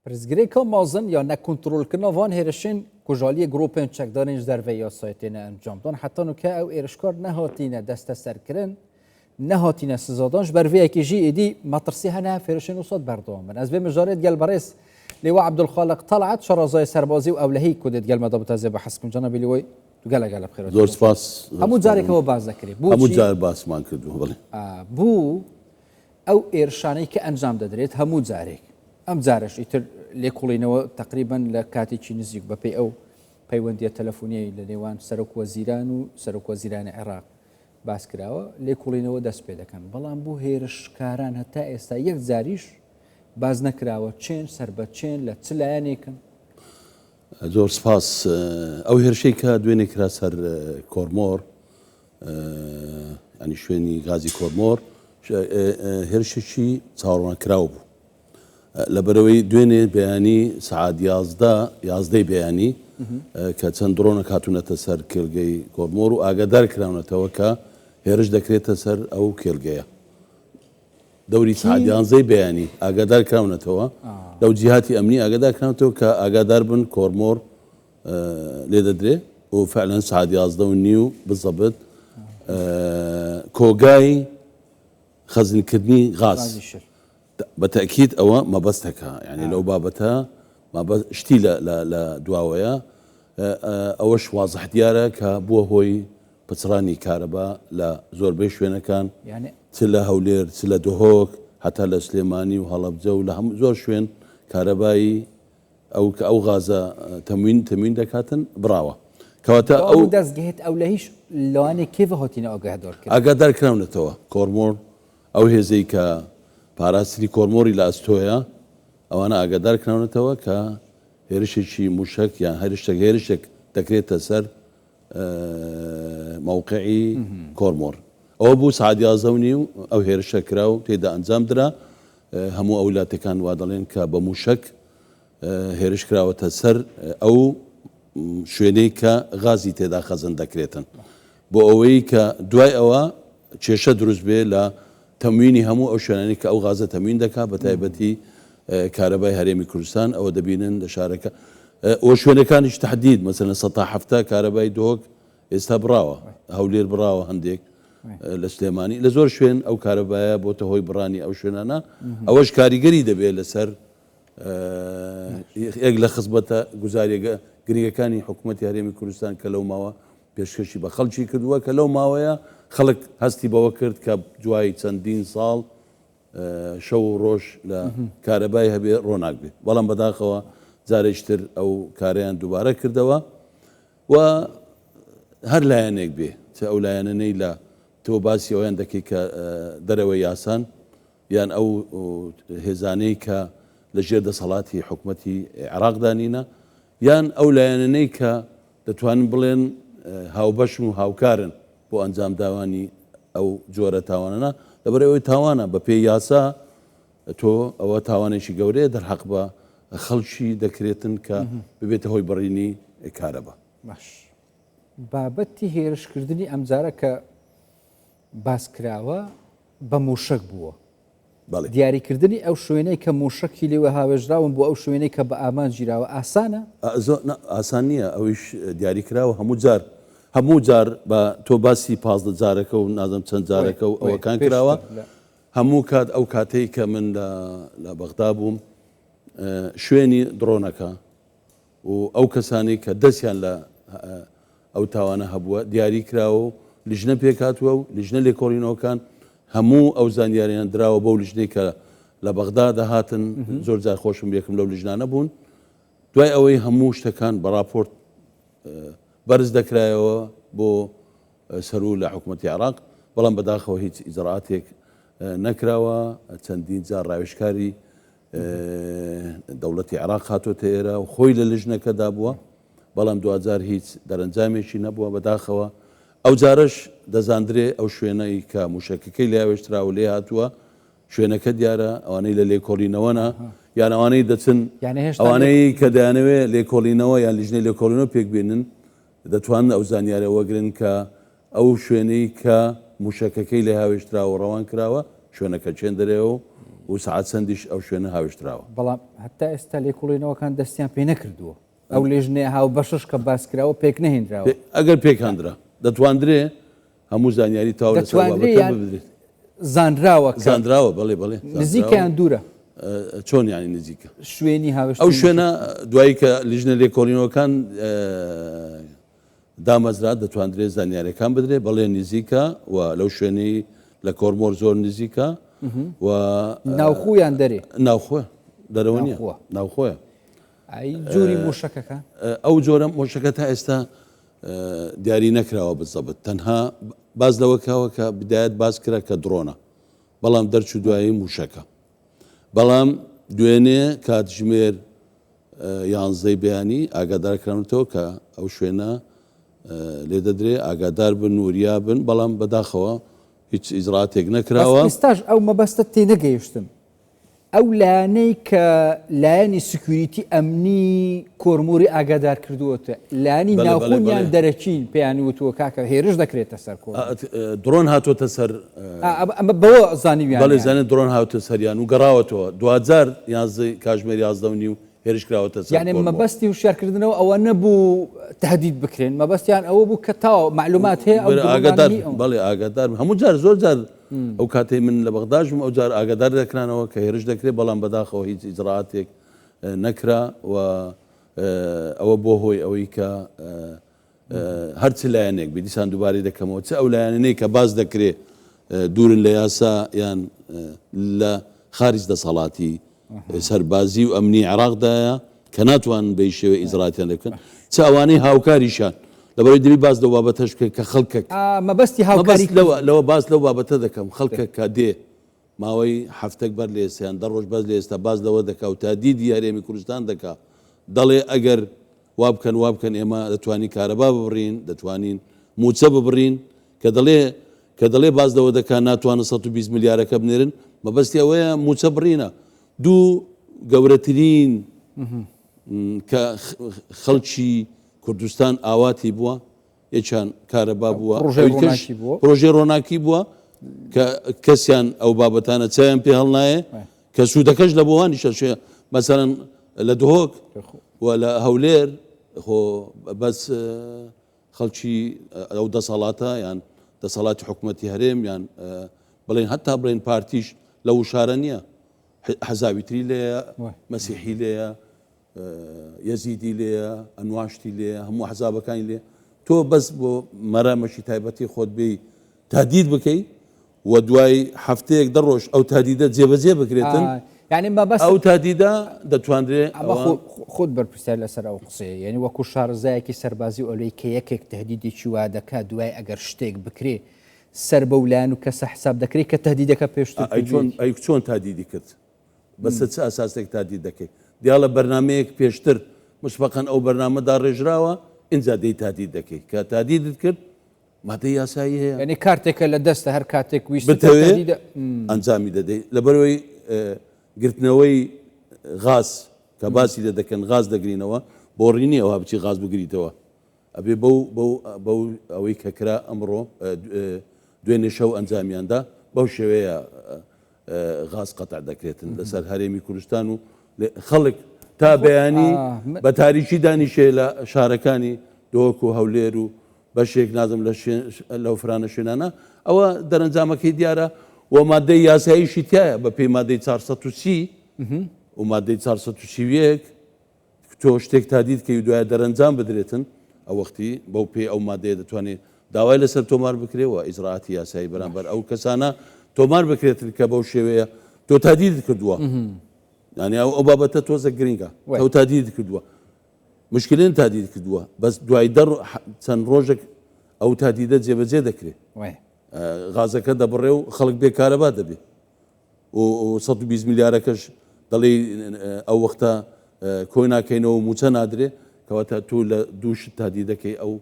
Pirsgirêka mezin ya nekontrolkirina van hêrişên ku ji aliyê grûpên çekdarên ji derveyî yasayê têne encamdan heta nûke ew êrişkar nehatîne desteserkirin, nehatîne sizadan ji ber vê yekê jî êdî metirsî hene ev hêrişên wisa berdewam bin. Ez vê mijarê digel birêz Lêwa Ebdulxaliq Talat şarazayê serbazî û ewlehî ku dê digel me de bi tezê behs bikim. Cenabê Lêway tu gelek gelek bi xêr hatî. Zor spas. Hemû carê ke we behs dekirî. Hemû car basman kirdû belê. Bû ئەو ێرشانەی کە ئەنجام دەدرێت هەموو جارێک، ئەم جارەش ئیتر لێکۆڵینەوە تەقریبەن لە کاتێکی نزیک بەپێی ئەو پەیوەندیە تەلەفونیەی لە نێوان سەرۆک وەزیران و سەرۆک وەزیرانی عێراق باس کراوە لێکۆڵینەوە دەست پێ دەکەن، بەڵام بۆ هێرشکاران هەتا ئێستا یەک جاریش باس نەکراوە چێن سەر بە چێن لە چ لایەنێکن. زۆر سپاس. ئەو هێرشەی کە دوێنێ کرا سەر کۆرمۆر ینی شوێنی گازی کۆرمۆر هێرشێکی چاوەڕوانکراو بوو لەبەرەوەی دوێنێ بەیانی سعات یازدە یازدەی بەیانی کە چەند درۆنە هاتوونەتە سەر کێلگەی کۆرمۆر و ئاگادار کراونەتەوە کە هێرش دەکرێتە سەر ئەو کێلگەیە دەوری سعات یانزەی بەیانی ئاگادار کراونەتەوە لەو جیهاتی ئەمنی ئاگادار کراونەتەوە کە ئاگادار بن کۆرمۆر لێ دەدرێ و فعلا سعات 11 و نیو بزەبت کۆگای خەزنکردنی غاز بە تەئکید ئەوە مەبەستەکە یعنی لەو بابەتە شتی لە دواوەیە ئەوەش وازح دیارە کە بووە هۆی پچڕانی کارەبا لە زۆربەی شوێنەکان چ لە هەولێر چ لە دهۆک هەتا لە سلێمانی و هەڵەبجە و لە هەموو زۆر شوێن کارەبای ئەو کە ئەو غازە تەموین تەموین دەکاتن بڕاوە کەواتە ئەو دەستگەهێت ئەو لە هیچ لەوانەیە کێڤە هاتینە ئاگادار کرد ئاگادار کراونەتەوە کۆرمۆر ئەو هێزەی کە پاراستنی کۆرمۆری لە ئەستۆیە ئەوانە ئاگادار کراونەتەوە کە هێرشێکی موشەک یان هەر شتێک هێرشێک دەکرێتە سەر مەوقعی کۆرمۆر. ئەوە بوو سەعات 11 و نیو ئەو هێرشە کرا و تێیدا ئەنجام درا. هەموو ئەو لاتەکان وا دەڵێن کە بە موشەک هێرش کراوەتە سەر ئەو شوێنەی کە غازی تێدا خەزن دەکرێتن بۆ ئەوەی کە دوای ئەوە کێشە دروست بێ لە تەموینی هەموو ئەو شوێنانەی کە ئەو غازە تەموین دەکات بە تایبەتی کارەبای هەرێمی کوردستان ئەوە دەبینن لە شارەکە و شوێنەکانیش تهدید مەسەلەن 170 کارەبای دهۆک ئێستا بڕاوە هەولێر بڕاوە هەندێک لە سلێمانی لە زۆر شوێن ئەو کارەبایە بۆتە هۆی بڕانی ئەو شوێنانە ئەوەش کاریگەری دەبێت لەسەر یەک لە خزمەتە گوزاریە گرنگەکانی حکوومەتی هەرێمی کوردستان کە لەو ماوە پێشکەشی بە خەڵکی کردووە کە لەو ماوەیە خەڵک هەستی بەوە کرد کە دوای چەندین ساڵ شەو و ڕۆژ لە کارەبای هەبێ ڕۆناک بێت بەڵام بەداخەوە جارێکی تر ئەو کارەیان دووبارە کردەوە و هەر لایەنێک بێ چ ئەو لایەنەی لە تۆ باسی ئەویان دەکەی کە دەرەوەی یاسان یان ئەو هێزانەی کە لە ژێر دەسەڵاتی حکومەتی عێراقدا نینە یان ئەو لایەنەی کە دەتوانن بڵێن هاوبەشن و هاوکارن بۆ ئەنجامداوانی ئەو جۆرە تاوانانە، لەبەرئەوەی تاوانە بەپێی یاسا تۆ ئەوە تاوانێکی گەورەیە دەرحەق بە خەڵکی دەکرێتن کە ببێتە هۆی بڕینی کارەبا. باش بابەتی هێرشکردنی ئەمجارە کە باس کراوە بە مووشەک بووە. بەڵێ. دیاریکردنی ئەو شوێنەی کە مووشەکی لێوە هاوێژراون بۆ ئەو شوێنەی کە بە ئامانج گیراوە ئاسانە؟ زۆر نا ئاسان نییە ئەویش دیاری کراوە هەموو جار هەموو جار بە تۆ باسی 15 جارەکە و نازم چەند جارەکە و ئەوەکان کراوە هەموو کات ئەو کاتەی کە من لە لە بەغدا بووم شوێنی دڕۆنەکە و ئەو کەسانەی کە دەستیان لە ئەو تاوانە هەبووە دیاری کراوە و لیژنە پێکهاتووە و لیژنە لێکۆڵینەوەکان هەموو ئەو زانیاریان دراوە بەو لیژنەی کە لە بەغدا دەهاتن زۆر جار خۆشم یەکم لەو لیژنانە بوون دوای ئەوەی هەموو شتەکان بە راپۆرت بەرز دەکرایەوە بۆ سەرو لە حکوومەتتی عراق بەڵام بەداخەوە هیچ ئیجراتێک نەکراوە چەندین جار ڕاوێژکاری دەوڵەتی عێراق هاتۆتە ئێرە و خۆی لە لیژنەکەدا بووە بەڵام دواجار هیچ دەرەنجامێکی نەبووە بەداخەوە ئەو جارەش دەزاندرێ ئەو شوێنەی کە موشەکەکەی لێ هاوێشتراوە لێ هاتووە شوێنەکە دیارە ئەوانەی لە لێکۆڵینەوەنە یان ئەوانەی دەچن ئەوانەی کە دەیانەوێ لێکۆڵینەوە یان لیژنەی لێکۆڵینەوە پێک بێنن دەتوانن ئەو زانیارە وەگرن کە ئەو شوێنەی کە موشەکەکەی لێ هاوێشتراوە ڕەوان کراوە شوێنەکە چێندرێ و و سەعات چەندیش ئەو شوێنە هاوێشتراوە. بەڵام هەتا ئێستا لێکوڵینەوەکان دەستیان پێ نەکردووە. ئەو لێژنەیە هاوبەشەش کە باس کراوە پێک نەهێنراوە. ئەگەر پێکهاندرا دەتواندرێ هەموو زانیاری تەواو لەسەر دەتواندرێ بابەتە یان ببدرێت. زانراوە کە زانراوە بەڵێ بەڵێ نزیکە زانراوە. یان دوورە؟ چۆن یانی نزیکە؟ شوێنی ئەو هاوێشتنی شوێنە مووشەکەکان. دوایی کە لیژنە لێکۆڵینەوەکان دامەزرا دەتواندرێت زانیاریەکان بدرێت، بەڵێ نزیکە و لەو شوێنەی لە کۆرمۆر زۆر نزیکە و ناوخۆ یان دەرێ؟ ناوخۆ، دەرەوە نییە، ناوخۆ. ناوخۆیە. ئەی جۆری مووشەکەکان؟ ئەو جۆرە مووشەکە تا ئێستا دیاری نەکراوە بزەبت، تەنها باس لەوە کراوە کە بدایەت باس کرا کە درۆنە، بەڵام دەرچوو دوایی مووشەکە. بەڵام دوێنێ کاتژمێر یانزەی بەیانی ئاگادار کراونەتەوە کە ئەو شوێنە لێدەدرێ، ئاگادار بن، وریا بن، بەڵام بەداخەوە هیچ ئیجراتێک بەس نەکراوە. ئێستاش ئەو مەبەستە تێنەگەیشتم. ئەو لایەنەی کە لایەنی security ئەمنی کۆرمۆری ئاگادار کردووەتە، لایەنی بەڵێ بەڵێ ناوخۆن یان بەڵێ. دەرەکین پێیان وتووە کاکە هێرش دەکرێتە سەر کۆرمۆر؟ درۆن هاتووەتە سەر. ئەمە بەوە زانیویانە بەڵێ یانی؟ زانیان درۆن هاتووەتە سەریان و گەڕاوەتەوە. دواجار یانزەی کاژمێر 11:30 هێرش کراوەتە سەر یانی کۆرمۆر. مەبەستی هوشیارکردنەوە ئەوە نەبوو تەهدید بکرێن، مەبەستیان ئەوە بوو کە تاو مەعلومات هەیە ئەو بەرە درۆنانە ئاگادار هی ئەون. بەڵێ ئاگادار بن. هەموو جار زۆر جار ئەو کاتەی من لە بەغداش بووم ئەو جار ئاگادار دەکرانەوە کە هێرش دەکرێت، بەڵام بەداخەوە هیچ ئیجرائاتێک نەکرا و ئەوە بۆ هۆی ئەوەی کە هەر چ لایەنێک بێ، دیسان دووبارەی دەکەمەوە، چ ئەو لایەنانەی کە باس دەکرێ دوورن لە یاسا یان لە خارج دەسەڵاتی سەربازی و ئەمنی عێراقدایە کە ناتوانن بەی شێوەی ئیجراتیان لێ بکەن، چ ئەوانەی هاوکاریشیان، لەبەرئەوەی دەبی باس لەو بابەتەش بکەین کە خەڵکەک مەبەستی هاوکاری مەبەست لەوە لەوە باس لەو بابەتە دەکەم خەڵکەک کە دێ ماوەی هەفتەک بەر لە ئێستا یان 10 ڕۆژ بەر لە ئێستا باس لەوە دەکا و تادیدی هەرێمی کوردستان دەکا دەڵێ ئەگەر وا بکەن وا بکەن ئێمە دەتوانین کارەبا ببڕین دەتوانین مووچە ببڕین کە دەڵێ کە دەڵێ باس لەوە دەکا ناتوانن 120 ملیارەکە بنێرن مەبەستی ئەوەیە مووچە بڕینە دوو گەورەترین کە خەڵکی کوردستان ئاواتی بووە یەکیان کارەبا بووە پرۆژەی ڕۆناکی بووە کە کەسیان ئەو بابەتانە چیان پێ هەڵنایە کە سوودەکەش لە بۆوانیشە شوێ مەسەرەن لە دهۆک و لە هەولێر خۆ بەس خەڵکی ئەو دەسەڵاتە یان دەسەڵاتی حکوومەتی هەرێم یان بڵێن هەتا بڵێن پارتیش لە وشارە نییە حەزاوی تری لێیە مەسیحی لێیە یەزیدی لێیە ئەنواشتی لێیە هەموو حەزابەکانی لێ تۆ بەس بۆ مەرامەکی تایبەتی خۆت بێی تادید بکەی و دوای هەفتەیەک دە ڕۆژ ئەو تادیدە جێبەجێ بکرێتن یعنی مەبەست ئەو تادیدە دەتوانرێ ئەمە خۆت بەرپرسیار لەسەر ئەو قسەیە یعنی وەکو شارەزایەکی سەربازی و ئەلەی کە یەکێک تهدیدێکی وا دەکات دوای ئەگەر شتێک بکرێ سەر بەو لایەن و کەسە حساب دەکرێت کە تهدیدەکە پێشتر ئەی چۆن ئەی چۆن تادیدی کرد بەسەر چ ئەساسێک تادید دەکەی دیاڵە بەرنمەیەک پێشتر مسبقا ئەو بەرنامە داڕێژراوە ئینجا دەی تادید دەکەی کە تادیدت کرد مادەی یاسایی هەیە. یانی کارتێکە لە دەستە هەر کاتێک ویستت بتەوێ ئەنجامی دەدەی. لەبەرئەوەی گرتنەوەی غاز کە باسی لێ دەکەن غاز دەگرینەوە بۆڕی نییە ئەوها بچی غاز بگریتەوە ئەبێ بەو بەو بەو ئەوەی کە کرا ئەمڕۆ دوێنێ شەو ئەنجامیاندا بەو شێوەیە غاز قەتع دەکرێتن لەسەر هەرێمی کوردستان و خەڵک تا بەیانی بە تاریکی دانیشێ لە شارەکانی دهۆک و هەولێر و بەشێک نازم لە لەو فرانە شوێنانە ئەوە دەرەنجامەکەی دیارە و مادەی یاساییشی تایە بە پێی مادەی 430 و مادەی 431 تۆ شتێک تادید کەی و دوایە دەرەنجام بدرێتن ئەو وەختی بەو پێی ئەو مادەیە دەتوانێت داوای لەسەر تۆمار بکرێ و ئیجرائاتی یاسایی بەرامبەر ئەو کەسانە تۆمار بکرێتن کە بەو شێوەیە تۆ تادیدت کردووە یعنی ئەو بابەتە تۆزە گرنگە ئەو تادیدت کردووە مشکلێن تادید کردووە بەس دوای دە چەند ڕۆژێک ئەو تادیدە جێبەجێ دەکرێت غازەکە دەبڕێ و خەڵک بێ کارەبا دەبێت و 120 ملیارەکەش دەڵێی ئەو وەختە کۆی ناکەینەوە و موچە نادرێ کەواتە تۆ لە دوو شت تادیدەکەی ئەو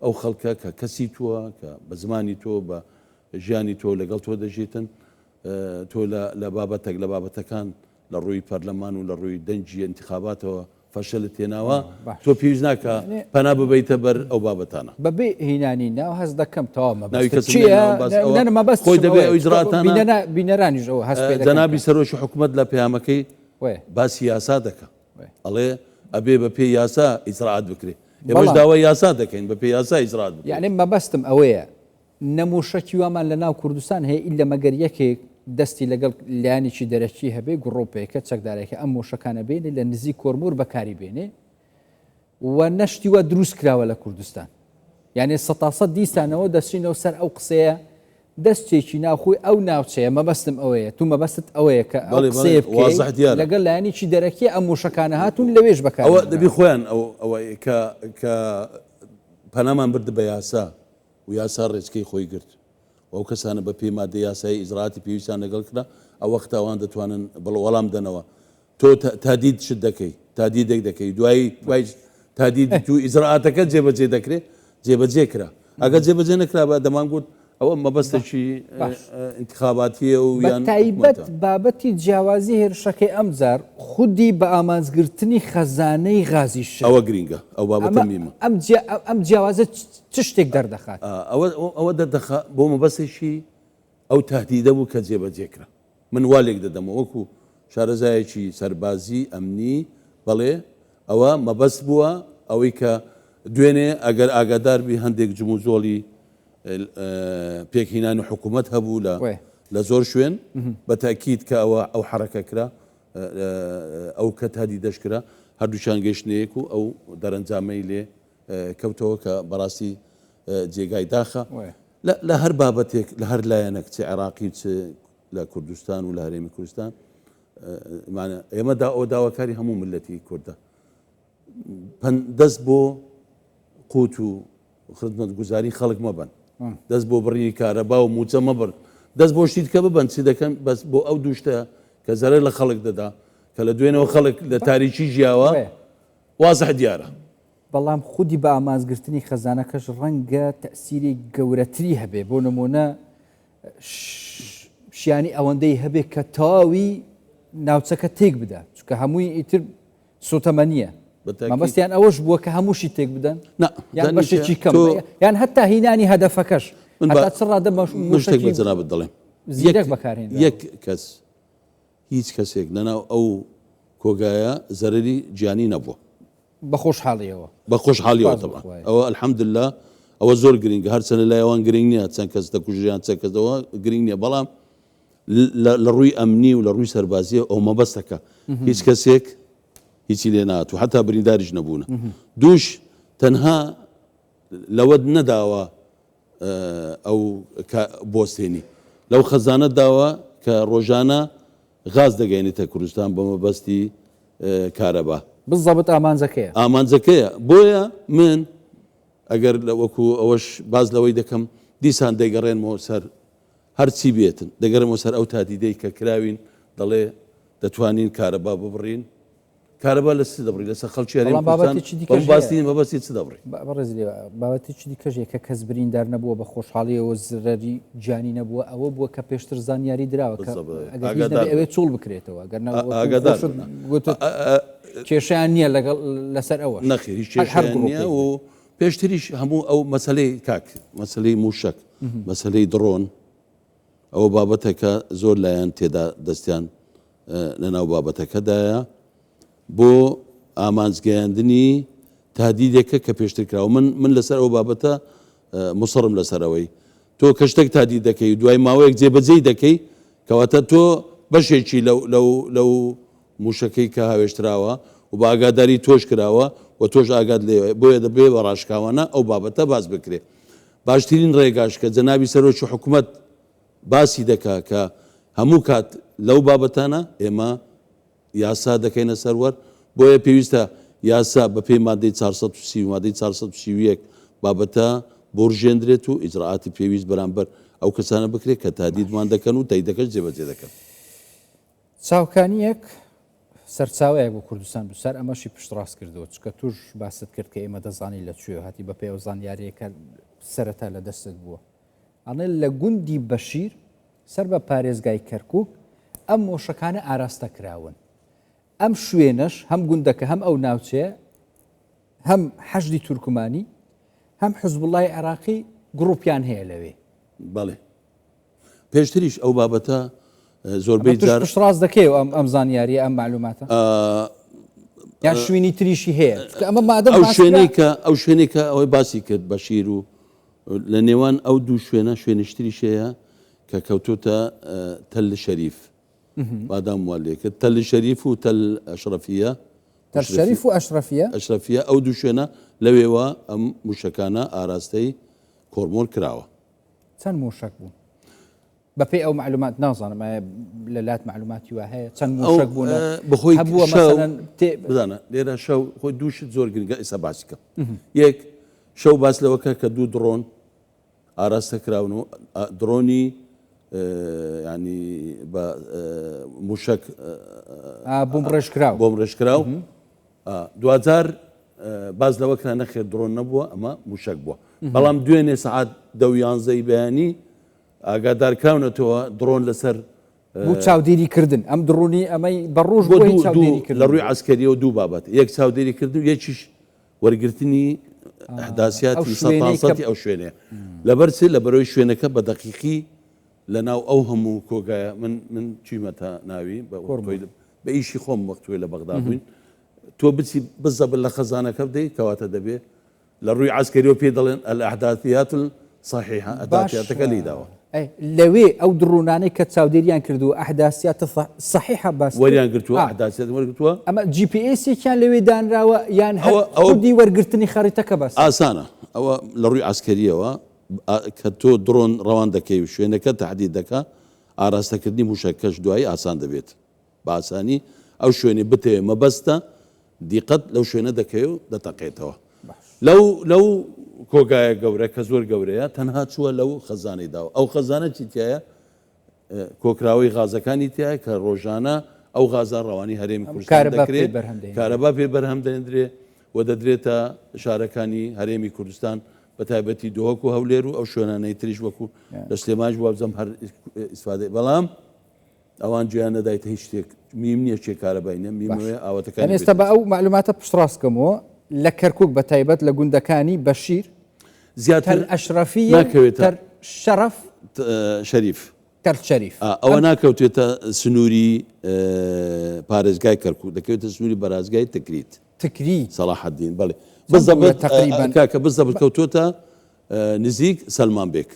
ئەو خەڵکە کە کەسی تۆ کە بە زمانی تۆ بە ژیانی تۆ لەگەڵ تۆ دەژیتن تۆ لە بابەتێک لە بابەتەکان لە ڕووی پەرلەمان و لە ڕووی دەنگی ئینتخاباتەوە فەشەلت هێناوە تۆ پێویست ناکا پەنا ببەیتە بەر ئەو بابەتانە. بەبێ هینانی ناو هەست دەکەم تەواو مەبەستت چییە؟ نە مەبەست خۆی دەبێ ئەو ئیجراتانە بینەرانیش ئەوە هەست پێ دەکەن. جەنابی سەرۆکی حکومەت لە پەیامەکەی باسی یاسا دەکا ئەڵێ ئەبێ بە پێی یاسا ئیجرائات بکرێ ئێمەش داوای یاسا دەکەین بە پێی یاسا ئیجرائات بکرێ. یەعنی مەبەستم ئەوەیە نە موشەکی وامان لە ناو کوردستان هەیە ئیللە مەگەر یەکێک دەستی لەگەڵ لایەنێکی دەرەکی هەبێ گڕوپێکە چەکدارێکە ئەم موشەکانە بێنێ لە نزیک کۆرمۆر بەکاری بێنێ و نەشتی وا دروست کراوە لە کوردستان یعنی سەتاسەد دیسانەوە دەچینەوە سەر ئەو قسەیە دەستێکی ناوخۆی ئەو ناوچەیە مەبەستم ئەوەیە تو مەبەستت ئەوەیە کە ئەو قسەیە بکەی لەگەڵ لایەنێکی دەرەکی ئەم موشەکانە هاتوون لەوێش بەکار ئەوە دەبی خۆیان ئەو ئەوە کە کە پەنامان برد بە یاسا و یاسا ڕێچکەی خۆی گرت و ئەو کەسانە بە پێی مادەی یاسایی ئیجرائاتی پێویستیان لەگەڵ کرا، ئەو وەختە ئەوان دەتوانن بڵ وەڵام دەنەوە. تۆ تادید شت دەکەی، تادیدێک دەکەی، دوایی دوای تادیدی تو ئیجرائاتەکە جێبەجێ دەکرێ، جێبەجێ کرا. ئەگەر جێبەجێ نەکرابا دەمانگوت ئەوە مەبەستێکی ئینتخاباتییە و یان بە تایبەت بابەتی جیاوازی هێرشەکەی ئەمجار خودی بە ئامانجگرتنی خەزانەی غازی شل. ئەوە گرینگە، ئەو بابەتە میمە. ئەم جیاوازە چ شتێک دەردەخات؟ ئەوە دەردەخا بۆ مەبەستێکی ئەو تەهدیدە بوو کە جێبەجێ کرا. من وا لێک دەدەمەوە وەکو شارەزایەکی سەربازی ئەمنی، بەڵێ ئەوە مەبەست بووە، ئەوەی کە دوێنێ ئەگەر ئاگادار بی هەندێک جموجۆڵی پێکهینانی حکوومەت هەبوو لە لە زۆر شوێن بە تاکیید کە ئەوە ئەو حرەکە کرا ئەو کە تادی دەشکرا هەردووچان گەشتنەیەک و ئەو دەرەنجامەی لێ کەوتەوە کە بەڕاستی جێگای داخە لە هەر بابەتێک لە هەر لایەنێک چ عێراقی چ لە کوردستان و لە هەرێمی کوردستان ئێمە دا ئەو داواکاری هەموو ملەتی کوردە دەست بۆ قوت و خزمەتگوزاری خەڵک مەبەن دەست بۆ بڕینی کارەبا و موچە مەبڕ دەست بۆ شتی کە ببن چی دەکەن بەس بۆ ئەو دوشتە کە زەرەر لە خەڵک دەدا کە لە دوێنەوە خەڵک لە تاریکی ژیاوە وازح دیارە. بەڵام خودی بە ئامانجگرتنی خەزانەکەش ڕەنگە تەئسیری گەورەتری هەبێ، بۆ نموونە شیانی ئەوەندەی هەبێ کە تەواوی ناوچەکە تێک بدا، چونکە هەمووی ئیتر سوتەمەنییە. مەبەستیان ئەوەش بووە کە هەمووشی تێک بدەن یان بەشێکی کەم یان هەتا هینانی هەدەفەکەش هەتا چ ڕادە شتێک بە جەنابت دەڵێم زیرەک بەکارهێنراوە. یەک کەس هیچ کەسێک لەناو ئەو کۆگایە زەرەری گیانی نەبووە. بە خۆشحاڵیەوە. بە خۆشحاڵیەوە تەبعەن. ئەوە الحمدللە ئەوە زۆر گرنگە هەرچەندە لای ئەوان گرنگ نییە چەند کەس دەکوژریان چەند کەس ئەوە گرنگ نییە بەڵام لە ڕووی ئەمنی و لە ڕووی سەربازیە ئەو مەبەستەکە هیچ کەسێک هیچی لێ نهات و حتا برینداریش نەبوونە دووش تەنها لەوەت نەداوە ئەو بۆستێنی لەو خەزانە داوە کە ڕۆژانە غاز دەگەێنێتە کوردستان بە مەبەستی کارەبا. بزەبت ئامانجەکەیە. ئامانجەکەیە بۆیە من ئەگەر لە وەکو ئەوەش باز لەوەی دەکەم دیسان دەیگەڕێنمەوە سەر هەرچی بێتن دەگەڕێمەوە سەر ئەو تادیدەی کە کراوین دەڵێ دەتوانین کارەبا ببڕین کارەبا لە چ دەبڕی لەسەر خەڵکی هەرێمی بەڵام کوردستان بابەتێکی دیکەش بەم باس هەیە. نین مەبەستی چ دەبڕی؟ بەڕێز لێوە بابەتێکی دیکەش هەیە کە کەس بریندار نەبووە بە خۆشحاڵیەوە زرەری گیانی نەبووە ئەوە بووە کە پێشتر زانیاری دراوە کە بالضبط. ئەگەر هیچ ئاگادار نەبێ ئەوێ بن. چۆڵ بکرێتەوە گەر نە وەکو ئاگادار خۆشت بن. گوتت کێشەیان نییە لەگەڵ لەسەر ئەوەش نەخێر هیچ هەر هەر کێشەیان نییە گروپێک و بێت. پێشتریش هەموو ئەو مەسەلەی کاک مەسەلەی مووشەک مەسەلەی دڕۆن ئەوە بابەتێکە زۆر لایەن تێدا دەستیان لەناو بابەتەکەدایە بۆ ئامانج گەیاندنی تادیدێکە کە پێشتر کراوە من من لەسەر ئەو بابەتە مسڕم لەسەر ئەوەی تۆ کە شتێک تادید دەکەی دوای ماوەیەک جێبەجێی دەکەی کەواتە تۆ بەشێکی لەو لەو لەو موشەکەی کە هاوێشتراوە و بە ئاگاداری تۆش کراوە و تۆش ئاگات لێ بۆیە دەبێ بە ڕاشکاوانە ئەو بابەتە باس بکرێ باشترین ڕێگاش کە جەنابی سەرۆکی حکومەت باسی دەکا کە هەموو کات لەو بابەتانە ئێمە یاسا دەکەینە سەروەر، بۆیە پێویستە یاسا بە پێی مادەی 430 و مادەی 431 بابەتە بورژێندرێت و ئیجرائاتی پێویست بەرامبەر ئەو کەسانە بکرێت کە تادیدمان دەکەن و تەیدەکەش جێبەجێ دەکەن. چاوکانییەک سەرچاوەیەک بۆ کوردستان دوسار ئەمەشی پشتڕاست کردەوە چکە توش باست کرد کە ئێمە دەزانین لە کوێ هاتی بە پێی ئەو زانیاریە کە سەرەتا لە دەستت بووە ئەڵێ لە گوندی بەشیر سەر بە پارێزگای کەرکک ئەم مۆشەکانە ئاراستە کراون. ئەم شوێنەش هەم گوندەکە هەم ئەو ناوچەیە هەم حەشدی تورکمانی هەم حزبوڵای عێراقی گروپیان هەیە لەوێ. بەڵێ پێشتریش ئەو بابەتە زۆربەی جار پشتڕاست دەکەی ئەم ئەم زانیاریە ئەم معلوماتە یان شوێنی تریشی هەیە ئەمە مادەم ئەو شوێنەی کە ئەو شوێنێک کە ئەوەی باسی کرد بەشیر و لە نێوان ئەو دوو شوێنە شوێنشتریش هەیە کە کەوتوتە تەل شەریف بادام وا لێ کرد تەل شەریف و تەل ئەشرەفیە تەل شەریف و ئەشرەفیە ئەشرەفیە ئەو دوو شوێنە لەوێوە ئەم موشەکانە ئاراستەی کۆرمۆر کراوە. چەند موشەک بوون؟ بەپێی ئەو معلومات نازانم ئایا لە لات معلوماتی وا هەیە چەند موشەک بوون بەخۆی هەبووە مەسەلەن بزانە لێرە شەو خۆی دوو شت زۆر گرنگە ئێستا باسی کەم یەک شەو باس لەوە کە کە دوو دڕۆن ئاراستە کراون و دڕۆنی ینی بە موشەک بۆم ڕێژکراو بۆم ڕێژکراو دواجار باس لەوە کرا نەخێر درۆن نەبووە ئەمە موشەک بووە بەڵام دوێنێ سەعات دە و یانزەی بەیانی ئاگادارکراونەتەوە درۆن لەسەر بۆ چاودێری کردن ئەم دڕونی ئەمەی بە ڕۆژ بۆ چاودێری کردن لە ڕووی عسکەریەوە دوو بابەت یەک چاودێری کردن و یەکیش وەرگرتنی ئەحداسیاتی سەتانسەتی ئەو شوێنەیە لەبەر چ لە بەرەوەی شوێنەکە بە دەقیقی لە ناو ئەو هەموو کۆگایە من من چیمەتە ناوی بە ئیشی خۆم وەختوێ لە بەغدا بووین تۆ بچی بزەبر لە خەزانەکە بدەی کەواتە دەبێ لە ڕووی عسکەریەوە پێی دەڵێن الاحداثیات الصحیحە ئەداتیاتەکە لی داوە. لەوێ ئەو دڕونانەی کە چاودێریان کردووە احداثیات صحیحە باس وەریان گرتووە احداثیات وەرگرتووە. ئەمە جی پی ئێسێکیان لەوێ دانراوە یان هەر خودی وەرگرتنی خەریتەکە بەسە؟ ئاسانە ئەوە لە ڕووی عسکەریەوە کە تۆ دڕۆن ڕەوان دەکەی و شوێنەکە تەحدید دەکا ئاراستەکردنی موشەکەش دوایی ئاسان دەبێت. بە ئاسانی ئەو شوێنەی بتەوێ مەبەستە دیقەت لەو شوێنە دەکەوێ و دەتەقێتەوە. لەو لەو کۆگایە گەورە کە زۆر گەورەیە تەنها چووە لەو خەزانەی داوە. ئەو خەزانە چی تیایە؟ کۆکراوەی غازەکانی تیایە کە ڕۆژانە ئەو غازە ڕەوانی هەرێمی کوردستان دەکرێ، کارەبا پێ بەرهەم دەهێندرێ و دەدرێتە شارەکانی هەرێمی کوردستان بە تایبەتی دهۆک و هەولێر و ئەو شوێنانەی تریش وەکو لە سلێمانیش وابزانم هەر ئیسفادەی بەڵام ئەوان گوێیان نەدایتە هیچ شتێک میم نییە کێ کارەبای نیە میم ئەوەیە ئاواتەکانی یانی ئێستا بە ئەو مەعلوماتە پشتڕاست کەمەوە لە کەرکوک بە تایبەت لە گوندەکانی بەشیر زیاتر تەل ئەشرەفیە ناکەوێتە تەل شەرەف شەریف تەل شەریف ئەوە ناکەوتێتە سنووری پارێزگای کەرکوک دەکەوێتە سنووری بەرازگای تکریت تکریت سەڵاحەدین بەڵێ بزەبت تقریبا کاکە بزەبت کەوتووەتە نزیک سەلمان بێک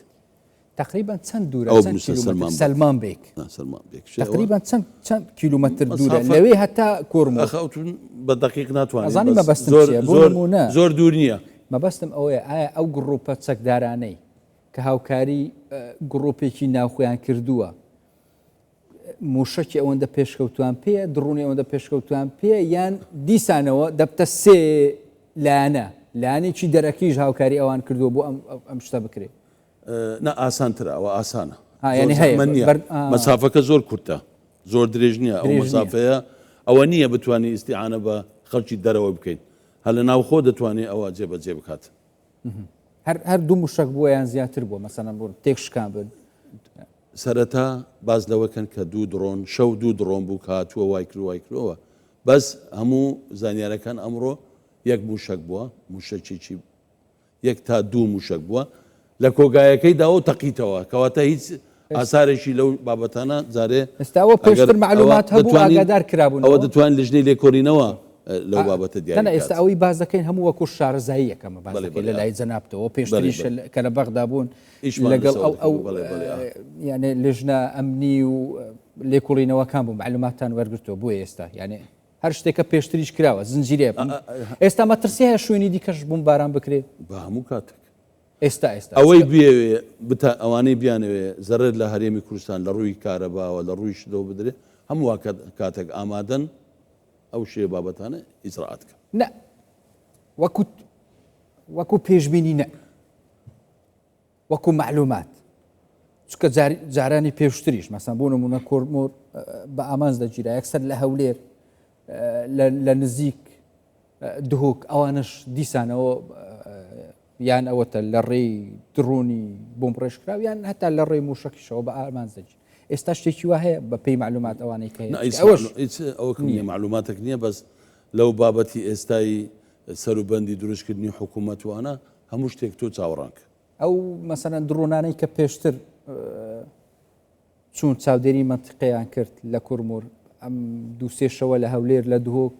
تقریبا چەند دوورە ئەوە چەند بنووسە کیلومتر سەلمان بێک. سەلمان بێک نا سەلمان بێک شێ ئەوە تقریبا چەند چەند کیلومتر دوورە مەسافە لەوێ هەتا کۆرمۆر ئەخ ئەوتون بە دەقیق ناتوانین ئەزانی بەس مەبەستم زۆر چییە بۆ زۆر نموونە زۆر دوور نییە مەبەستم ئەوەیە ئایا ئەو گڕوپە چەکدارانەی کە هاوکاری گڕوپێکی ناوخۆیان کردووە موشەکی ئەوەندە پێشکەوتوان پێیە دڕونی ئەوەندە پێشکەوتوان پێیە یان دیسانەوە دەبتە سێ لایەنە لایەنێکی دەرەکیش هاوکاری ئەوان کردووە بۆ ئەم ئەم شتە بکرێت نا ئاسانترە ئەوە ئاسانە یعنی هەیە نییە مەسافەکە زۆر کورتە زۆر درێژ نییە ئەو مەسافەیە ئەوە نییە بتوانانی ئیسیعاانە بە خەڵکی دەرەوە بکەین هەر لە ناوخۆ دەتوانێت ئەوە جێبەجێ بکات هەر هەر دوو موشەک بووە یان زیاتر بووە مەسەلەن بۆ تێکشکان بن سەرەتا باس لەوە کەن کە دوو دڕۆن شەو دوو دڕۆن بوو کە هاتووە وای کرد وای کردەوە بەس هەموو زانیارەکان ئەمڕۆ یەک موشەک بووە موشەکێکی یەک تا دوو موشەک بووە لە کۆگایەکەی داوە و تەقیتەوە کەواتە هیچ ئاسارێکی لەو بابەتانە جارێ ئێستا ئەوە پێشتر مەعلومات هەبوو ئاگادار کرابوونەوە ئەوە دەتوانین لیژنەی لێکۆڵینەوە لەو بابەتە دیاری بکات. ئێستا ئەوەی باس دەکەین هەموو وەکو شارەزاییەک ئەمە باس دەکەین لە لای جەنابتەوە پێشتریش کە لە بەغدا بوون لەگەڵ ئەو ئەو یانێ لیژنە ئەمنی و لێکۆڵینەوەکان بوو مەعلوماتتان وەرگرتووە بۆ ئێستا یانێ هەر شتێکە پێشتریش کراوە زنجیرەیە ئێستا مەترسی هەیە شوێنی دیکەش بومباران بکرێ بە هەموو کاتێک ئێستا ئێستا ئەوەی بیەوێ بتا ئەوانەی بیانەوێ زەرەر لە هەرێمی کوردستان لە ڕووی کارەباوە لە ڕووی شتەوە بدرێ هەموو کاتێک ئامادەن ئەو شێ بابەتانە ئیجرائات کەن. نا وەکو وەکو پێشبینی نە وەکو مەعلومات چونکە جارانی پێشتریش مەسەن بۆ نمونە کۆرمۆر بە ئامانج دەگیرا یەکسەر لە هەولێر لە نزیک دهۆک ئەوانش دیسانەوە یان ئەوەتە لە ڕێی دڕۆنی بۆمبڕێژکراو یان هەتا لە ڕێی موشەکیشەوە بە ئامانج دەگیر. ئێستا شتێکی وا هەیە بە پێی مەعلومات ئەوانەی کە هەیە؟ نا هیچ ئەوەش هیچ ئەوەکم نییە. نییە مەعلوماتێک نییە بەس لەو بابەتی ئێستای سەروبەندی دروستکردنی حکوومەت و ئەوانە هەموو شتێک تۆ چاوەڕان کە. ئەو مەسەلەن دڕۆنانەی کە پێشتر چوون چاودێری مەنتیقەیان کرد لە کورمور ئەم دووسێ شەوە لە هەولێر لە دهۆک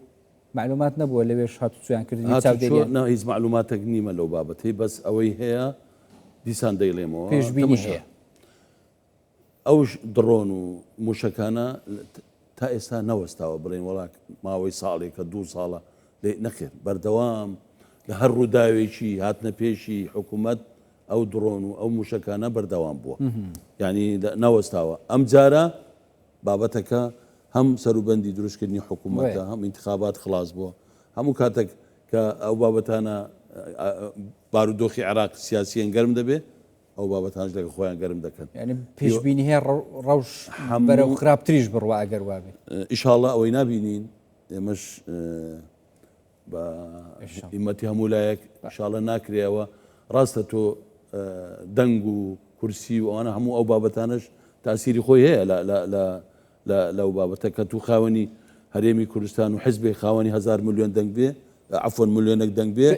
معلومات نەبووە لەوێش هاتوچۆیان کردنی هاتوچۆ چاودێریان نا هیچ معلوماتێک نیمە لەو بابەتەی بەس ئەوەی هەیە دیسان دەیڵێمەوە پێشبینی تەمەشا هەیە. ئەو دڕۆن و موشەکانە تا ئێستا نەوەستاوە بڵێن وەڵا ماوەی ساڵێکە دوو ساڵە لێ نەخێر بەردەوام لە هەر ڕووداوێکی هاتنە پێشی حکوومەت ئەو دڕۆن و ئەو موشەکانە بەردەوام بووە یعنی نەوەستاوە ئەم جارە بابەتەکە هەم سەروبەندی دروستکردنی حکوومەتە هەم ئینتخابات خلاص بووە هەموو کاتێک کە ئەو بابەتانە بارودۆخی عێراق سیاسیان گەرم دەبێ ئەو بابەتانەش لەگەڵ خۆیان گەرم دەکەن. یانی پێشبینی هەیە ڕەوش بەرەو خراپتریش بڕوا ئەگەر وابێ؟ ئیشاڵڵا ئەوەی نابینین ئێمەش بە هیمەتی هەموو لایەک ئیشاڵە ناکرێەوە ڕاستە تۆ دەنگ و کورسی و ئەوانە هەموو ئەو بابەتانەش تاسیری خۆی هەیە لەو بابەتە کە تو خاوەنی هەرێمی کوردستان و حزبێک خاوەنی هەزار ملیۆن دەنگ بێ عەفوەن ملیۆنێک دەنگ بێ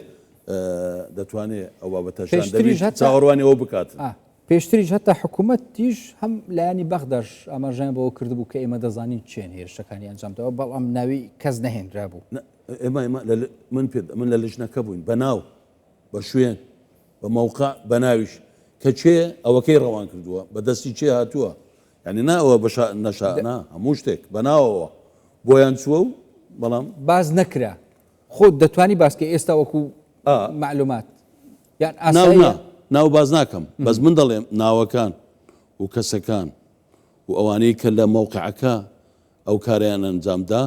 دەتوانێ ئەو بابەتەشان پێشتریش دەبێت هەتا چاوەڕوانی ئەوە بکات. ئا پێشتریش هەتا حکوومەتیش هەم لایەنی بەغداش ئاماژەیان بەوە کردبوو کە ئێمە دەزانین چێن هێرشەکانی ئەنجام داوە بەڵام ناوی کەس نەهێنرابوو. نا ئێمە ئێمە لە من پێ من لە لجنەکە بووین بە ناو بە شوێن بە مەوقع بە ناویش کە کێ ئەوەکەی ڕەوان کردووە بە دەستی کێ هاتووە یانی نا ئەوە بە شا نەشا نا هەموو شتێک بە ناوەوە بۆیان چووە و بەڵام. باس نەکرا خۆت دەتوانی باس کەی ئێستا وەکو مەعلومات یان ناو نا ئاساییە؟ ناو باس ناکەم بەس من دەڵێم ناوەکان و کەسەکان و ئەوانەی کە لە مەوقعەکە ئەو کارەیان ئەنجام دا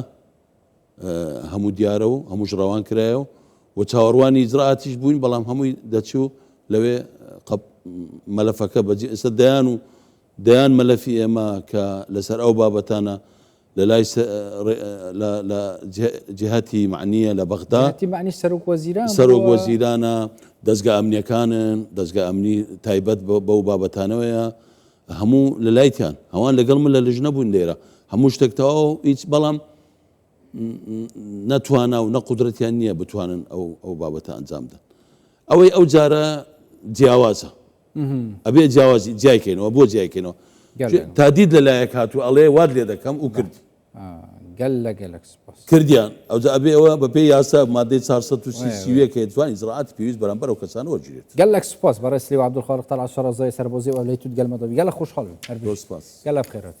هەموو دیارە و هەمووش ڕەوان کرایە و و چاوەڕوانی ئیجرائاتیش بووین بەڵام هەمووی دەچوو لەوێ مەلەفەکە بەجێ ئێستا دەیان و دەیان مەلەفی ئێمە کە لەسەر ئەو بابەتانە لە لای لە جهتی معنیە لە بەغدا جهتی معنی سەرۆک وەزیران سەرۆک وەزیرانە دەزگا ئەمنیەکانن دەزگا ئەمنی تایبەت بەو بابەتانەوەیە هەموو لە لایتیان ئەوان لەگەڵ من لە لژنە بوون لێرە هەموو شتێک تەواو هیچ بەڵام نەتوانا و نە قودرەتیان نییە بتوانن ئەو ئەو بابەتە ئەنجام بدەن ئەوەی ئەو جارە جیاوازە ئەبێ جیاوازی جیایکەینەوە بۆ جیایکەینەوە تادید لە لایەک هاتوو ئەڵێ وات لێ دەکەم و کردی گەلە گەلەک سپاس. کردیان ئەوجا ئەبێ ئەوە بە پێی یاسا مادەی 430 سی کە توان ئیجرائاتی پێویست بەرامبەر ئەو کەسانە وەرگیرێت. گەلەک سپاس بەڕێز سلیو عەبدولخالق تەڵعەت شەڕەزای سەربازی و ئەولەی توت گەلمە دەبی گەلە خۆشحاڵ بیم هەر زۆر بژیت سپاس. گەلە بخێرات.